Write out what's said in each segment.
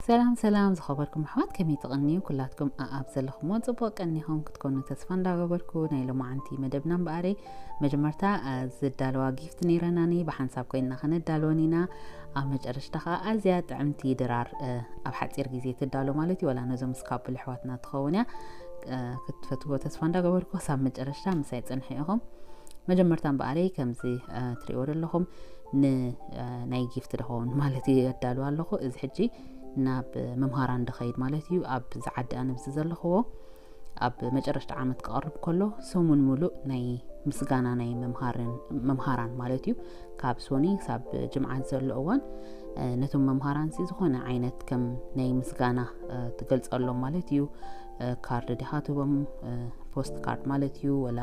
ሰላም ሰላም ዝኸበርኩም ኣሕዋት፣ ከመይ ትቕንዩ? ኩላትኩም ኣኣብ ዘለኹሞ ጽቡቕ ቀኒኹም ክትኮኑ ተስፋ እንዳገበርኩ፣ ናይ ሎማዓንቲ መደብና እምበኣረይ መጀመርታ ዝዳለዋ ጊፍት ነይረናኒ፣ ብሓንሳብ ኮይንና ከነዳልወን ኢና። ኣብ መጨረሽታ ከዓ ኣዝያ ጥዕምቲ ድራር ኣብ ሓፂር ግዜ ትዳሎ ማለት እዩ። ወላ ነዞም ስካፕል ኣሕዋትና ትኸውን እያ። ክትፈትዎ ተስፋ እንዳገበርኩ ክሳብ መጨረሽታ ምሳይ ፅንሑ ኢኹም። መጀመርታ እምበኣረይ ከምዚ ትሪእዎ ዘለኹም ናይ ጊፍት ድኸውን ማለት እዩ የዳሉ ኣለኹ። እዚ ሕጂ ናብ መምሃራን ድኸይድ ማለት እዩ። ኣብ ዝዓዲ ኣነ ብዚ ዘለኽዎ ኣብ መጨረሽታ ዓመት ክቐርብ ከሎ ሰሙን ሙሉእ ናይ ምስጋና ናይ መምሃራን ማለት እዩ። ካብ ሶኒ ክሳብ ጅምዓት ዘሎ እዋን ነቶም መምሃራን ሲ ዝኾነ ዓይነት ከም ናይ ምስጋና ትገልጸሎም ማለት እዩ። ካርድ ዲኻ ትቦም፣ ፖስት ካርድ ማለት እዩ፣ ወላ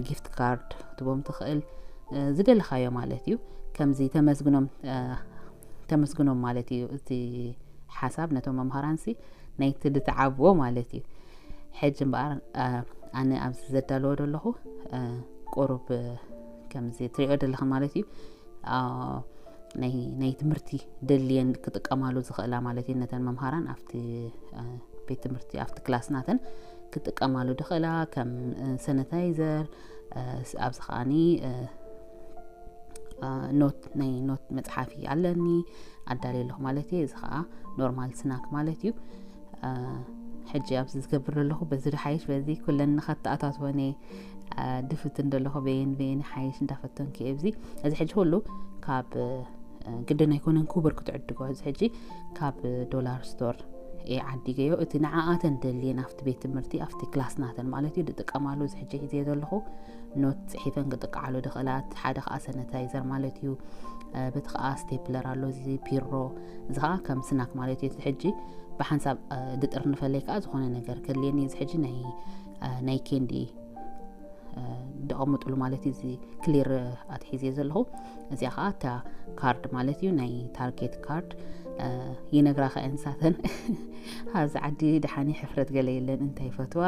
ጊፍት ካርድ ክትቦም ትኽእል፣ ዝደለኻዮ ማለት እዩ። ከምዚ ተመስግኖም ተመስግኖም ማለት እዩ። እቲ ሓሳብ ነቶም መምሃራን ሲ ናይቲ ድትዓብዎ ማለት እዩ። ሕጂ እምበኣር ኣነ ኣብዚ ዘዳለዎ ዘለኹ ቁሩብ ከምዚ ትሪኦ ዘለኽን ማለት እዩ። ናይ ትምህርቲ ደልየን ክጥቀማሉ ዝኽእላ ማለት እዩ። ነተን መምሃራን ኣብቲ ቤት ትምህርቲ ኣብቲ ክላስ ናተን ክጥቀማሉ ድኽእላ ከም ሰነታይዘር፣ ኣብዚ ከዓኒ ኖት ናይ ኖት መፅሓፊ ኣለኒ ኣዳልየ ኣለኹ ማለት እዩ። እዚ ከዓ ኖርማል ስናክ ማለት እዩ። ሕጂ ኣብዚ ዝገብር ዘለኹ በዚ ድሓይሽ በዚ ኩለን ንኸተኣታትወን ድፍትን ዘለኹ በየን በየን ሓይሽ እንዳፈተንክ ኣብዚ እዚ ሕጂ ኩሉ ካብ ግድን ኣይኮነን ክቡር ክትዕድጎ። እዚ ሕጂ ካብ ዶላር ስቶር እየ ዓዲገዮ። እቲ ንዓኣተን ደልየን ኣብቲ ቤት ትምህርቲ ኣብቲ ክላስ ናተን ማለት እዩ ዝጥቀማሉ። እዚ ሕጂ ሒዘ ዘለኹ ኖት ፅሒፈን ክጥቀዓሉ ድኽእላት ሓደ ከዓ ሰነታይዘር ማለት እዩ። በቲ ከዓ ስቴፕለር ኣሎ፣ እዚ ፒሮ፣ እዚ ከዓ ከም ስናክ ማለት እዩ። እዚ ሕጂ ብሓንሳብ ድጥር ንፈለይ ከዓ ዝኾነ ነገር ከድልየኒ እዚ ሕጂ ናይ ናይ ኬንዲ ደቐምጥሉ ማለት እዩ። እዚ ክሊር ኣትሒዝዮ ዘለኹ እዚኣ ከዓ እታ ካርድ ማለት እዩ፣ ናይ ታርጌት ካርድ። ይነግራ ከ እንሳተን ኣብዚ ዓዲ ደሓኒ ሕፍረት ገለ የለን፣ እንታይ ፈትዋ፣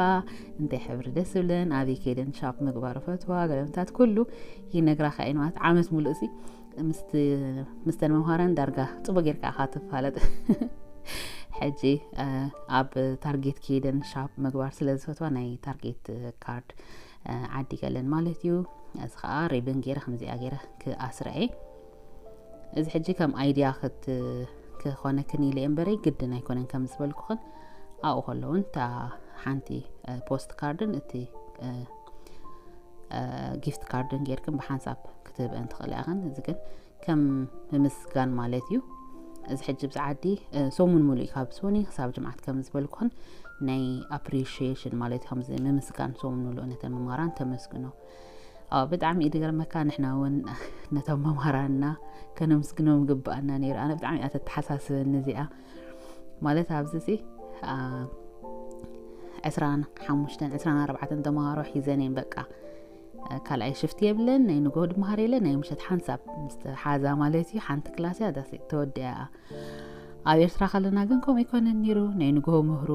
እንታይ ሕብሪ ደስ ብለን፣ ኣበይ ከይደን ሻፕ ምግባር ፈትዋ፣ ገለምታት ኩሉ ይነግራ ከ ማለት ዓመት ሙሉእ ሲ ምስተን መምሃራን ዳርጋ ፅቡቅ ጌርካ ኢኻ ትፋለጥ። ሕጂ ኣብ ታርጌት ከይደን ሻፕ ምግባር ስለ ዝፈትዋ ናይ ታርጌት ካርድ ዓዲገለን ማለት እዩ። እዚ ከዓ ሪብን ገይረ ከምዚኣ ገይረ ክኣስረኤ። እዚ ሕጂ ከም ኣይድያ ክኾነክን ኢለ እምበረይ ግድን ኣይኮነን ከም ዝበልኩኽን ኣብኡ ከለውን እታ ሓንቲ ፖስት ካርድን እቲ ጊፍት ካርድን ጌርክን ብሓንሳብ ክትህብአን ትኽእላ ኢኽን። እዚ ግን ከም ምምስጋን ማለት እዩ። እዚ ሕጂ ብዚ ዓዲ ሰሙን ሙሉእ ካብ ሶኒ ክሳብ ጅምዓት ከም ዝበልኩን ናይ ኣፕሪሺሽን ማለት እዩ። ከምዚ ምምስጋን ሰሙን ሙሉእ ነተን መማራን ተመስግኖ። ብጣዕሚ እዩ ዝገርመካ። ንሕና እውን ነቶም መምሃራንና ከነምስግኖም ግብኣና ነይሩ። ኣነ ብጣዕሚ እያ ተተሓሳስበኒ እዚኣ ማለት ኣብዚ ሲ ዕስራን ሓሙሽተን ዕስራን ኣርባዕተን ተምሃሮ ሒዘን እየን። በቃ ካልኣይ ሽፍቲ የብለን፣ ናይ ንግሆ ድመሃር የለን፣ ናይ ምሸት ሓንሳብ ምስ ሓዛ ማለት እዩ። ሓንቲ ክላስ እያ ዳስ ተወዲኣ። ኣብ ኤርትራ ከለና ግን ከምኡ ኣይኮነን ነይሩ። ናይ ንግሆ ምህሩ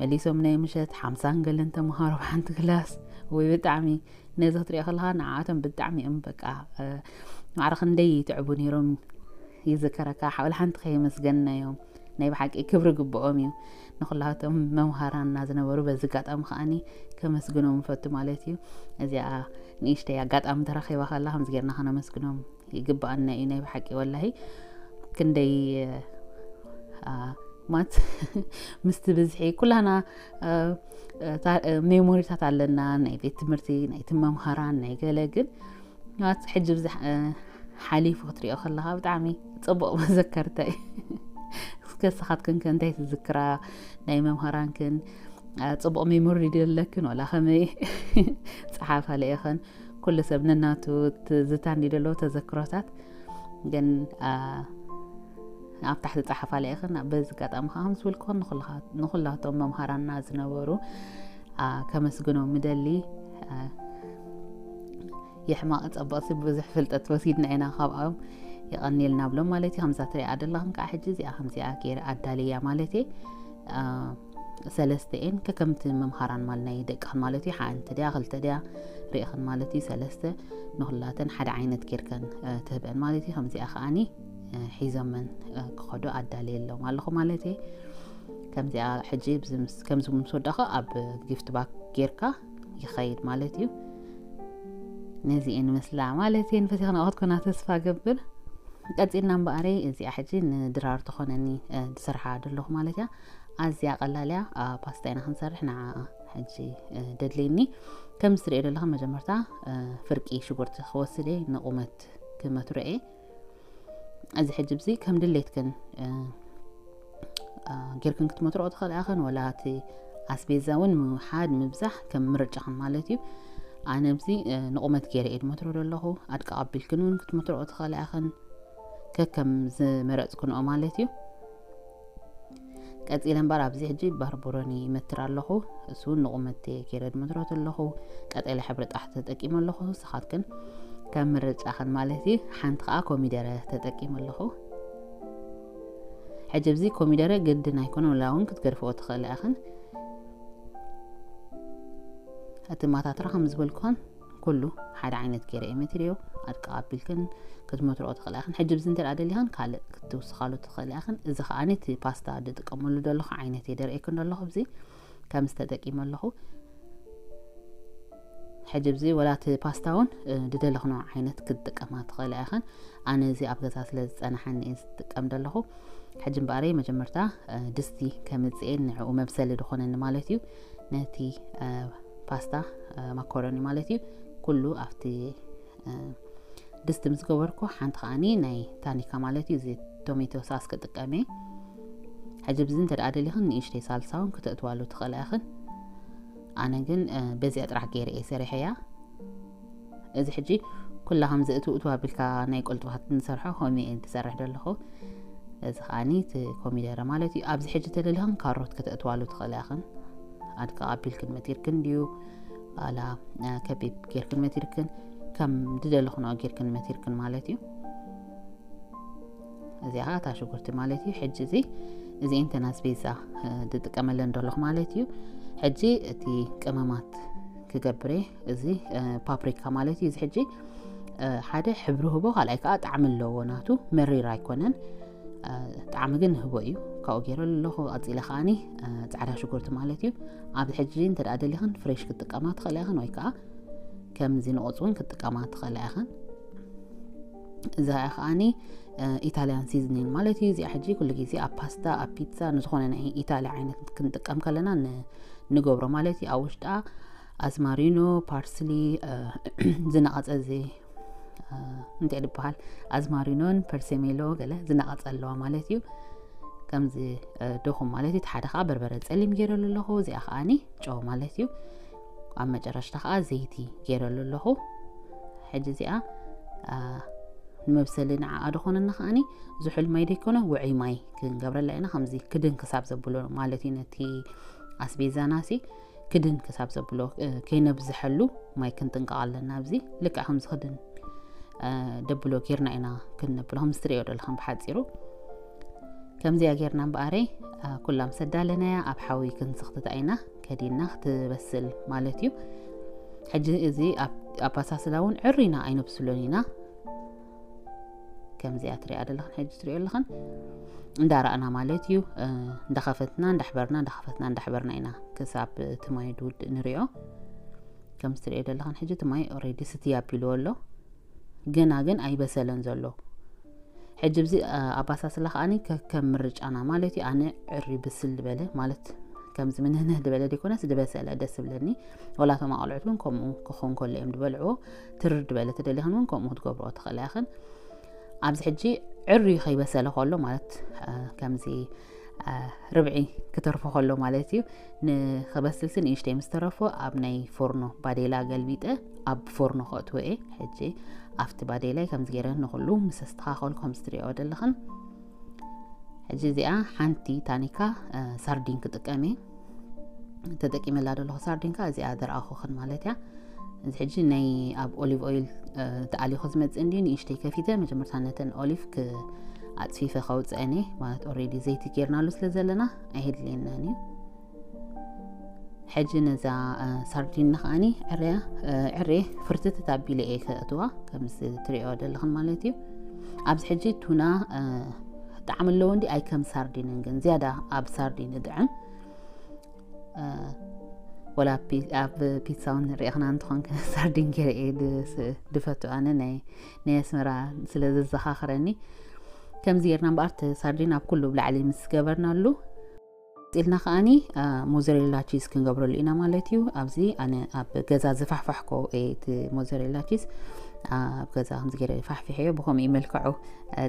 መሊሶም ናይ ምሸት ሓምሳን ገለን ተምሃሮ ብሓንቲ ክላስ። ወይ ብጣዕሚ ነዚ ክትሪኦ ከለካ ንዓኣቶም ብጣዕሚ እዮም በቃ ማዕረ ክንደይ ይትዕቡ ነይሮም ይዝከረካ። ሓውል ሓንቲ ከየመስገንናዮም ናይ ብሓቂ ክብሪ ግብኦም እዩ። ንኩላቶም መምሃራንና ዝነበሩ በዚ ኣጋጣሚ ከዓኒ ከመስግኖም እፈቱ ማለት እዩ። እዚኣ ንእሽተይ ኣጋጣሚ ተረኺባ ከላ ከምዚ ጌርና ከነመስግኖም ይግብኣና እዩ ናይ ብሓቂ። ወላሂ ክንደይ ማት ምስቲ ብዝሒ ኩላና ሜሞሪታት ኣለና፣ ናይ ቤት ትምህርቲ፣ ናይቲ መምሃራን፣ ናይ ገለ። ግን ማት ሕጂ ብዙሕ ሓሊፉ ክትሪኦ ከለካ ብጣዕሚ ፅቡቅ መዘከርታ እዩ። እስከ ንስኻትክን ከ እንታይ ትዝክራ ናይ መምሃራንክን? ፅቡቅ ሜሞሪ ድለክን ወላ ከመይ? ፀሓፋ ለኢኸን ኩሉ ሰብ ነናቱ ትዝታ እንዲ ደለዎ ተዘክሮታት ግን ኣብ ታሕቲ ፀሓፋ ለኢኸን። በዚ ኣጋጣሚ ከዓ ምስ ብልክን ንኩላቶም መምሃራንና ዝነበሩ ከመስግኖም ምደሊ። የሕማቕ ጸበቕሲ ብዙሕ ፍልጠት ወሲድና ኢና ካብኦም። የቐንየልና ብሎም ማለት እዩ። ከምዛ ትሪኣ ዘለኽን ከዓ ሕጂ እዚኣ ከምዚኣ ገይረ ኣዳልያ ማለት እየ። ሰለስተ እየን ከከምቲ መምሃራን ማል ናይ ደቅኽን ማለት እዩ። ሓንቲ ድያ ክልተ ድያ ርኢኽን ማለት እዩ። ሰለስተ ንኹላተን ሓደ ዓይነት ጌርክን ትህበን ማለት እዩ። ከምዚኣ ከዓኒ ሒዞመን ክኸዱ ኣዳልየ ኣለዎም ኣለኹ ማለት እየ። ከምዚኣ ሕጂ ከምዚ ምስ ወዳኸ ኣብ ጊፍት ባክ ጌርካ ይኸይድ ማለት እዩ። ነዚኤን መስላ ማለት እየ። ንፈቲኽና ክትኮና ተስፋ ገብር። ቀፂልና እምበኣረይ እዚኣ ሕጂ ንድራር ትኾነኒ ዝስርሓ ዘለኹ ማለት እያ። ኣዝያ ቀላል እያ። ፓስታ ኢና ክንሰርሕ ንዓ ሕጂ ደድልየኒ። ከም ዝትሪኦ ዘለኻ መጀመርታ ፍርቂ ሽጉርቲ ክወስድ እየ ንቁመት ክመትሮ እየ። እዚ ሕጂ ብዚ ከም ድሌትክን ጌርክን ክትመትርኦ ትኽእላ ኢኽን፣ ወላ እቲ ኣስቤዛ እውን ምውሓድ ምብዛሕ ከም ምርጫኽን ማለት እዩ። ኣነ ብዚ ንቁመት ገይረ እየ ድመትሮ ዘለኹ። ኣድቂ ኣቢልክን እውን ክትመትርኦ ትኽእላ ኢኽን፣ ከከም ዝመረፅክንኦ ማለት እዩ። ቀፂለ እምበር ኣብዚ ሕጂ ባርቦሮኒ ይመትር ኣለኹ። እሱ ንቁመት ገይረ ድመትሮ ኣለኹ። ቀጠለ ሕብሪ ጣሕ ተጠቂመ ኣለኹ። ንስኻትክን ከም ምርጫኽን ማለት እዩ። ሓንቲ ከዓ ኮሚደረ ተጠቂመ ኣለኹ። ሕጂ ኣብዚ ኮሚደረ ግድን ኣይኮነ፣ ወላ እውን ክትገድፍኦ ትኽእላ ኢኽን። እቲ ማታትራ ከም ዝበልኩን ኩሉ ሓደ ዓይነት ገይረ እየ መትርዮ። ኣድቂ ኣቢልክን ክትመትርኦ ትኽእላ ኢኽን። ሕጂ ብዚ እንተ ደኣ ደሊኽን ካልእ ክትውስኻሉ ትኽእላ ኢኽን። እዚ ከኣ እቲ ፓስታ ዝጥቀመሉ ዘለኹ ዓይነት እየ ደርእየክን ዘለኹ። ብዚ ከም ዝተጠቂመ ኣለኹ። ሕጂ ብዚ ወላ እቲ ፓስታ እውን ዝደለኽንኦ ዓይነት ክትጥቀማ ትኽእላ ኢኽን። ኣነ እዚ ኣብ ገዛ ስለ ዝጸናሓኒ እየ ዝጥቀም ዘለኹ። ሕጂ እምበኣረይ መጀመርታ ድስቲ ከምጽኤን ንዕኡ መብሰሊ ዝኾነኒ ማለት እዩ። ነቲ ፓስታ ማኮሮኒ ማለት እዩ ኩሉ ኣብቲ ድስቲ ምስ ገበርኩ፣ ሓንቲ ከዓኒ ናይ ታኒካ ማለት እዩ፣ እዚ ቶሜቶ ሳስ ክጥቀም እየ። ሕጂ ብዚ እንተ ደኣ ደሊኽን ንእሽተይ ሳልሳ እውን ክተእትዋሉ ትኽእላ ኢኽን። ኣነ ግን በዚኣ ጥራሕ ገይረ እየ ሰሪሐያ። እዚ ሕጂ ኩላ ከምዚ እትውእትው ኣቢልካ ናይ ቆልጥባት ንሰርሖ ከምኡ እየ ዝሰርሕ ዘለኹ። እዚ ከዓኒ እቲ ኮሚደረ ማለት እዩ። ኣብዚ ሕጂ ተደሊኽን ካሮት ክተእትዋሉ ትኽእላ ኢኽን። ኣድቂ ኣቢልክን መቲርክን ድዩ፣ ኣላ ከቢብ ጌርክን መቲርክን፣ ከም ዝደለኽንኦ ጌርክን መቲርክን ማለት እዩ። እዚኣ እታ ሽጉርቲ ማለት እዩ። ሕጂ እዚ እዚኤን እተን ኣስቤዛ ዝጥቀመለን ዘለኹ ማለት እዩ። ሕጂ እቲ ቅመማት ክገብር እየ። እዚ ፓፕሪካ ማለት እዩ። እዚ ሕጂ ሓደ ሕብሪ ህቦ፣ ካልኣይ ከዓ ጣዕሚ ኣለዎ፣ ናቱ መሪር ኣይኮነን፣ ጣዕሚ ግን ህቦ እዩ። ካብኡ ገይረ ኣለኹ። ቀፂለ ከዓኒ ፃዕዳ ሽጉርቲ ማለት እዩ። ኣብዚ ሕጂ እንተ ደኣ ደሊኽን ፍሬሽ ክትጥቀማ ትኽእላ ኢኽን፣ ወይ ከዓ ከምዚ ንቑፅ እውን ክትጥቀማ ትኽእላ ኢኽን። እዛ ከዓኒ ኢታልያን ሲዝኒን ማለት እዩ። እዚኣ ሕጂ ኩሉ ግዜ ኣብ ፓስታ፣ ኣብ ፒዛ፣ ንዝኾነ ናይ ኢታሊ ዓይነት ክንጥቀም ከለና ንገብሮ ማለት እዩ። ኣብ ውሽጣ ኣዝማሪኖ፣ ፓርስሊ፣ ዝነቐጸ እዚ እንታይ ዝበሃል፣ ኣዝማሪኖን ፐርሴሜሎ ገለ ዝነቐጸ ኣለዋ ማለት እዩ። ከምዚ ድኹም ማለት እዩ። እቲ ሓደ ከዓ በርበረ ጸሊም ገይረሉ ኣለኹ። እዚኣ ከዓኒ ጨው ማለት እዩ። ኣብ መጨረሽታ ከዓ ዘይቲ ገይረሉ ኣለኹ። ሕጂ እዚኣ ንመብሰሊ ንዓኣ ድኾነና ከዓኒ ዝሑል ማይ ደይኮነ ውዑይ ማይ ክንገብረላ ኢና። ከምዚ ክድን ክሳብ ዘብሎ ማለት እዩ። ነቲ ኣስቤዛናሲ ክድን ክሳብ ዘብሎ ከይነብዝሐሉ ማይ ክንጥንቀቕ ኣለና። ኣብዚ ልክዕ ከምዚ ክድን ደብሎ ጌርና ኢና ክነብሎ፣ ከምዚ ትሪኦ ዘለኹም ብሓፂሩ። ከምዚኣ ጌርና እምበኣረይ ኩላ ምስ ኣዳለናያ ኣብ ሓዊ ክንስኽትታ ኢና፣ ከዲና ክትበስል ማለት እዩ። ሕጂ እዚ ኣባሳስላ እውን ዕሪና ኣይነብስሎን ኢና። ከምዚኣ ትሪኣ ዘለኽን ሕጂ ትሪኦ ኣለኽን እንዳረኣና ማለት እዩ። እንዳኸፈትና እንዳሕበርና፣ እንዳኸፈትና እንዳሕበርና ኢና ክሳብ እቲ ማይ ድውድእ ንሪኦ። ከምዚ ትሪኦ ዘለኽን ሕጂ እቲ ማይ ኦሬዲ ስትይ ኣቢልዎ ኣሎ። ገና ግን ኣይበሰለን ዘሎ። ሕጂ ብዚ ኣባሳስላ ከዓኒ ከከም ምርጫና ማለት እዩ። ኣነ ዕሪ ብስል ዝበለ ማለት ከምዚ ምንህንህ ዝበለ ደይኮነስ ዝበሰለ ደስ ዝብለኒ። ወላ እቶም ኣቆልዑት እውን ከምኡ ክኾን ከሎ እዮም ዝበልዕዎ። ትርር ዝበለ ተደሊኽን እውን ከምኡ ክትገብርኦ ትኽእላ ኢኽን። ኣብዚ ሕጂ ዕሪ ከይበሰለ ከሎ ማለት ከምዚ ርብዒ ክተርፎ ከሎ ማለት እዩ። ንኸበስልሲ ንእሽተይ ምስ ተረፎ ኣብ ናይ ፎርኖ ባዴላ ገልቢጠ ኣብ ፎርኖ ከእትዎ እየ። ሕጂ ኣብቲ ባዴላይ ከምዚ ገይረ ንኹሉ ምስ ኣስተኻኸልኩ ከምዚ ትሪኦ ዘለኽን። ሕጂ እዚኣ ሓንቲ ታኒካ ሳርዲን ክጥቀም እየ። ተጠቂመላ ዘለኹ ሳርዲንካ እዚኣ ዝረኣኹኽን ማለት እያ። እዚ ሕጂ ናይ ኣብ ኦሊቭ ኦይል ተኣሊኹ ዝመፅእ እንዲ ንእሽተይ ከፊተ መጀመርታ ነተን ኦሊቭ ኣፅፊፈ ከውፅአን እየ። ማለት ኦሬዲ ዘይቲ ጌርናሉ ስለ ዘለና ኣይድልየናን እዩ። ሕጂ ነዛ ሳርዲን ከዓኒ ዕርያ ዕሬ ፍርትት ኣቢለ እየ ከእትዋ ከምዚ ትሪኦ ዘለኽን ማለት እዩ። ኣብዚ ሕጂ ቱና ጣዕሚ ኣለዎ እንዲ ኣይ ከም ሳርዲንን ግን ዝያዳ ኣብ ሳርዲን እጥዕም። ወላ ኣብ ፒትሳ እውን ርኢኽና እንተኾን ሳርዲን ገይረ እየ ድፈቱ ኣነ ናይ ኣስመራ ስለ ዘዘኻኽረኒ። ከምዚ ጌርና እምበኣር ሳርዲን ኣብ ኩሉ ብላዕሊ ምስ ገበርናሉ ኢልና ከኣኒ ሞዘሬላ ቺዝ ክንገብረሉ ኢና ማለት እዩ። ኣብዚ ኣነ ኣብ ገዛ ዝፋሕፋሕኮ እቲ ሞዘሬላ ቺዝ ኣብ ገዛ ከምዚ ገይረ ፋሕፊሐዮ ብኸምኡ መልክዑ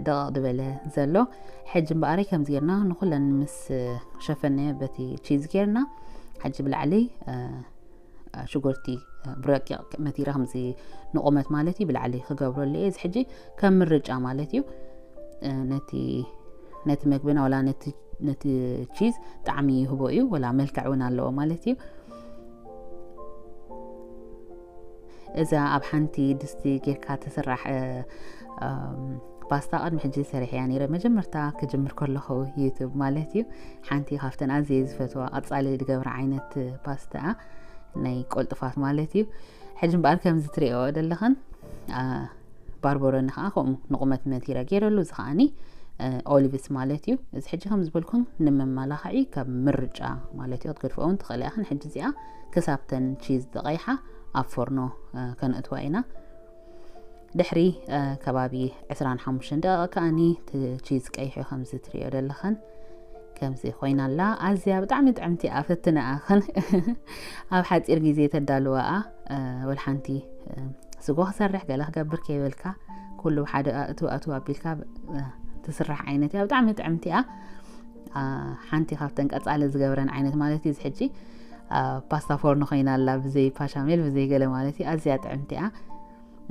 ደቐቕ ዝበለ ዘሎ። ሕጂ እምበኣረይ ከምዚ ጌርና ንኩለን ምስ ሸፈነ በቲ ቺዝ ጌርና ሕጂ ብላዕሊ ሽጉርቲ ብረቂቕ መቲረ ከምዚ ንቑመት ማለት እዩ ብላዕሊ ክገብረሉ እየ። እዚ ሕጂ ከም ምርጫ ማለት እዩ። ነቲ ነቲ መግብና ወላ ነቲ ቺዝ ጣዕሚ ይህቦ እዩ ወላ መልክዕ እውን ኣለዎ ማለት እዩ። እዛ ኣብ ሓንቲ ድስቲ ጌርካ ትስራሕ ፓስታ ቅድሚ ሕጂ ሰሪሐያ ነይረ። መጀመርታ ክጅምር ከለኹ ዩቱብ ማለት እዩ ሓንቲ ካብተን ኣዝየ ዝፈትዋ ቀጻሊ ዝገብራ ዓይነት ፓስታ ናይ ቆልጥፋት ማለት እዩ። ሕጂ እምበኣር ከምዚ ትሪኦ ዘለኽን ባርበሮኒ ከዓ ከምኡ ንቑመት መቲረ ገይረሉ። እዚ ከዓኒ ኦሊቭስ ማለት እዩ። እዚ ሕጂ ከም ዝበልኩም ንመመላኽዒ ካብ ምርጫ ማለት እዩ ክትገድፍኦ እውን ትኽእሊ ኢኽን። ሕጂ እዚኣ ክሳብተን ቺዝ ዝቐይሓ ኣብ ፎርኖ ከነእትዋ ኢና። ድሕሪ ከባቢ ዕስራን ሓሙሽተን ደቂቕ ከኣኒ እቲ ቺዝ ቀይሑ ከምዚ ትሪኦ ዘለኽን ከምዚ ኮይና ኣላ። ኣዝያ ብጣዕሚ ጥዕምቲ እያ፣ ፈትንኣ። ኣብ ሓፂር ግዜ ተዳልወኣ ወላ ሓንቲ ስጎ ክሰርሕ ገለ ክገብር ከይበልካ ኩሉ ሓደ ኣእቱ ኣእቱ ኣቢልካ ትስራሕ ዓይነት እያ። ብጣዕሚ ጥዕምቲ እያ። ሓንቲ ካብተን ቀፃሊ ዝገብረን ዓይነት ማለት እዩ። እዚ ሕጂ ፓስታ ፎርኖ ኮይና ኣላ፣ ብዘይ ፓሻሜል ብዘይ ገለ ማለት እዩ። ኣዝያ ጥዕምቲ እያ።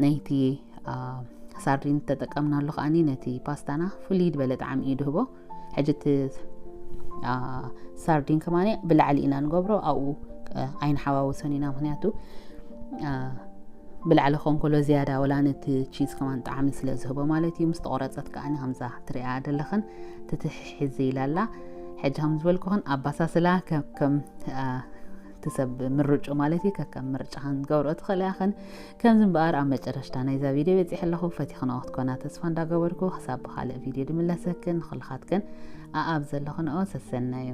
ናይቲ ሳርዲን ተጠቀምናሉ ከዓኒ ነቲ ፓስታና ፍሉይ ዝበለ ጣዕሚ እዩ ድህቦ። ሕጂ እቲ ሳርዲን ከማኒ ብላዕሊ ኢና ንገብሮ፣ ኣብኡ ኣይንሓዋውሶን ኢና። ምክንያቱ ብላዕሊ ክኾን ከሎ ዝያዳ ወላ ነቲ ቺዝ ከማን ጣዕሚ ስለ ዝህቦ ማለት እዩ። ምስ ተቆረፀት ከዓኒ ከምዛ ትሪኣ ዘለኽን ትትሕሕዚ ኢላ ኣላ። ሕጂ ከም ዝበልኩኽን ኣባሳስላ ከም እቲ ሰብ ምርጩ ማለት እዩ። ከከም ምርጫኽን ክትገብርኦ ትኽእላ ኢኽን። ከምዚ እምበኣር ኣብ መጨረሽታ ናይዛ ቪድዮ በፂሐ ኣለኹ። ፈቲኽንኦ ክትኮና ተስፋ እንዳገበርኩ ክሳብ ብኻልእ ቪድዮ ድምለሰክን ንኹልኻትክን ኣኣብ ዘለኽንኦ ሰሰናዩ።